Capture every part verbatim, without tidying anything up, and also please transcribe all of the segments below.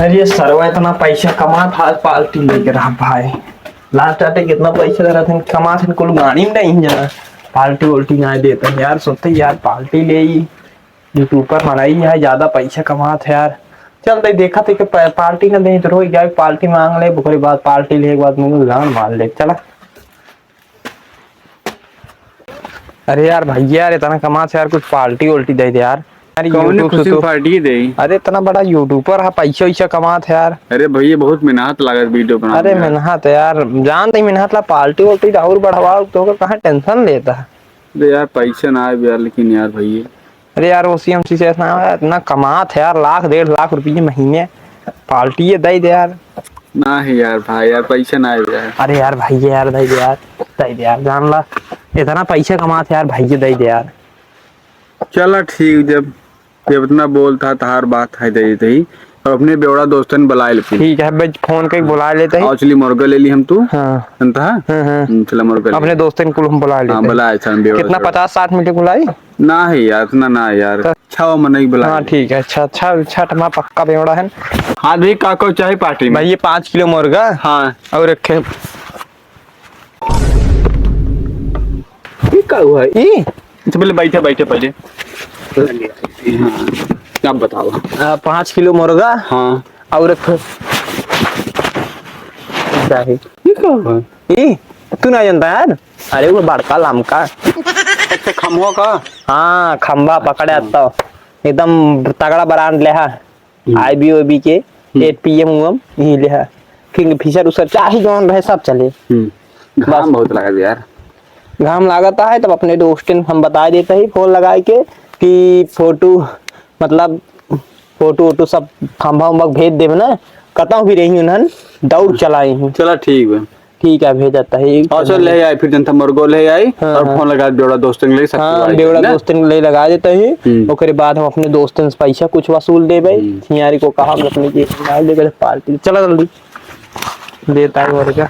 अरे सरवा, इतना पैसा कमात ह, आज पार्टी लेके रहा भाई। लास्ट आते कितना पैसा धरा था, कमात है कुल गाड़ी में नहीं जाना, पार्टी उल्टी ना देता है यार। सोचते यार पार्टी ले ही, यूट्यूबर बनाई है, ज्यादा पैसा कमात है यार। चल दे, देखा थे कि प-, पार्टी ना दे तो रोई जाए, पार्टी मांग ले, ओकरे बाद पार्टी ले के बाद मुंह गान मार ले। चला। अरे यार भैया यार, इतना कमात है यार, कुछ पार्टी उल्टी दे दे यार। यार कौन YouTube से खुशी तो पार्टी दे? अरे इतना बड़ा यूट्यूबर है, पैसा वैसा कमात है यार। अरे भैया बहुत मेहनत लागत वीडियो बनावे अरे में। मेहनत है यार, जान नहीं मेहनत ला, पार्टी उल्टी तो और बढ़वा तो कहाँ टेंशन लेता है। अरे यार पैसा ना आए यार, लेकिन यार भैया। अरे यार, वो सीएम से इतना, इतना कमात है यार, लाख डेढ़ लाख रुपये महीने, पार्टी ये दे दे यार। ना है यार भाई, यार पैसा ना है यार। अरे यार भाई, ये यार दे दे यार, दे दे यार, जान ला, इतना पैसा कमात है यार भाई, ये दे दे यार। चला ठीक, जब, जब इतना बोलता है, तहार बात है, दे दे ही। और अपने बेवड़ा दोस्तन बुलाए लेते। ठीक है, बस फोन करके बुला लेते हैं। और चली मुर्गा ले ली हम तू। हाँ। जानता है? हाँ, हाँ। हम्म, चला मुर्गा ले अपने ली। दोस्तन कुल हम बुला लेते हाँ, हैं। बुलाए, चल बेवड़ा कितना, दोस्त। पचास साठ मिनट बुलाई? ना है यार, इतना ना है यार। तो छव मनई बुलाए। हाँ, ठीक है। अच्छा, अच्छा, अच्छा, हमारा पक्का बेवड़ा है। हाँ, देख, का को चाहे पार्टी में? भाई, ये पाँच किलो मुर्गा। हाँ। और एक खे- ये का हुआ? ई? अच्छा, पहले बैठे, बैठे, पहले। हाँ, आप बताओ। आ, पाँच किलो मुर्गा। हाँ। और एक ठो दही। ये का हुआ? ई? तू ना जानता यार? अरे, वो बड़का लमका। अच्छा, खम्बा का? हाँ, खम्बा पकड़े अच्छा। तो एकदम तगड़ा ब्रांड ले हा। हम्म। आईबी ओबी के, हम्म। एट पीएम उएम, यही ले है। किंगफिशर उसर चाहे जौन रहे, सब चले। हम्म। घाम बस। बहुत लागत यार। घाम लागत है, तब अपने दोस्तन हम बताए देते ही फोन लगाए के कि फोटो, मतलब, फोटो वोटो सब खंभा उम्भा भेज देब ना, कतहूँ भी रही उन्हन, दौड़ चलाई हूँ। चला ठीक बा। ठीक है, भेजत है। और चल ले आई, फिर जनता मुर्गो ले आई हाँ, और हाँ। फोन लगा बेवड़ा दोस्तन के लिए, सबके हाँ, भाई बेवड़ा ना। दोस्तन के लिए लगा देते हैं। हम्म। ओकरे बाद हम अपने दोस्तन से पैसा कुछ वसूल देबे। हम्म। हियारी को कहा कि अपने जेब में डाल देबे पार्टी। चला जल्दी। देता है और क्या।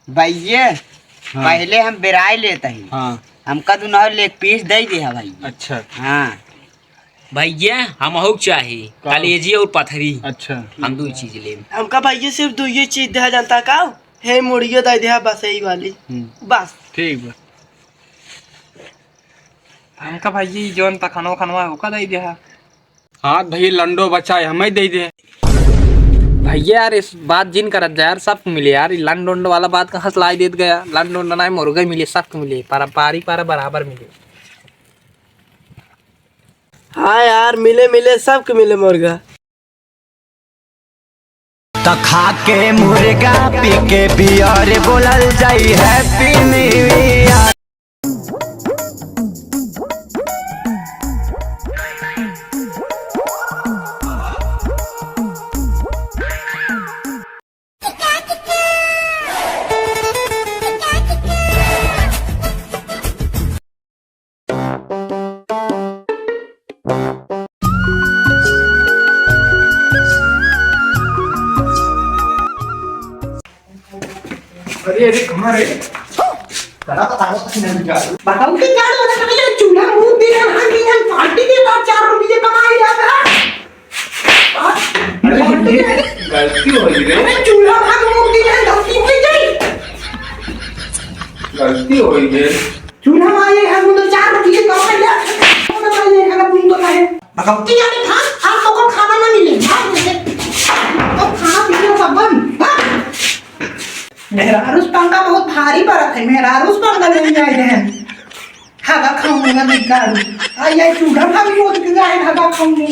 भैया, हाँ। पहले हम बेराय लेत ही। हाँ। हमका दुनो लेग पीस दे दिया भाई। अच्छा। हाँ। भैया, हमहू के चाही, का? कलेजी और पथरी। अच्छा। हम दू चीज लेब। हमका भैया सिर्फ दुइये चीज दिया जानता का? हे मुड़ियो दे दिया बस यही वाली। हम्म। बस। ठीक बा। हमका भैया ई जौन तखनवा खनवा है, ओका दे दिया। हाँ भैया, लंडो बचाए हमें दे दे। भैया यार, इस बात जिन करत जा यार, सबके मिले यार। ई लंड उंड वाला बात कहाँ से लाई देत गया? लंड उंड ना, मुर्गा मिले, सबके मिले, पारा, पारी पारा बराबर मिले। हाँ यार, मिले मिले, सबके मिले मुर्गा। त खा के मुर्गा, पी के बियर, बोलल जाई Happy New Year। अरे, अरे, कहाँ रे? बताओ कि क्या होता है, चूल्हा मुंह दे रहा है, हम पार्टी के बाद चार रुपये कमाए जाता है। अरे, गलती हो गई रे। अरे, चूल्हा भाग मूर्ति है, गलती हो गई। गलती हो गई रे। चूल्हा मारे है, वो तो चार रोटी के कमाई है। वो तो मारे है, खाना तुम तो है। भगवती यानी था, आज तो को खाना ना मिले। भाग मुझे। तो खाना पीना सब बंद। भाग। मेहरारूस पंगा बहुत भारी पड़त है, मेहरारूस पंगा लेने आए हैं। हगा खाऊंगा ना बेकार। आई, आई, चूल्हा भाग मूर्ति है, हगा खाऊंगा।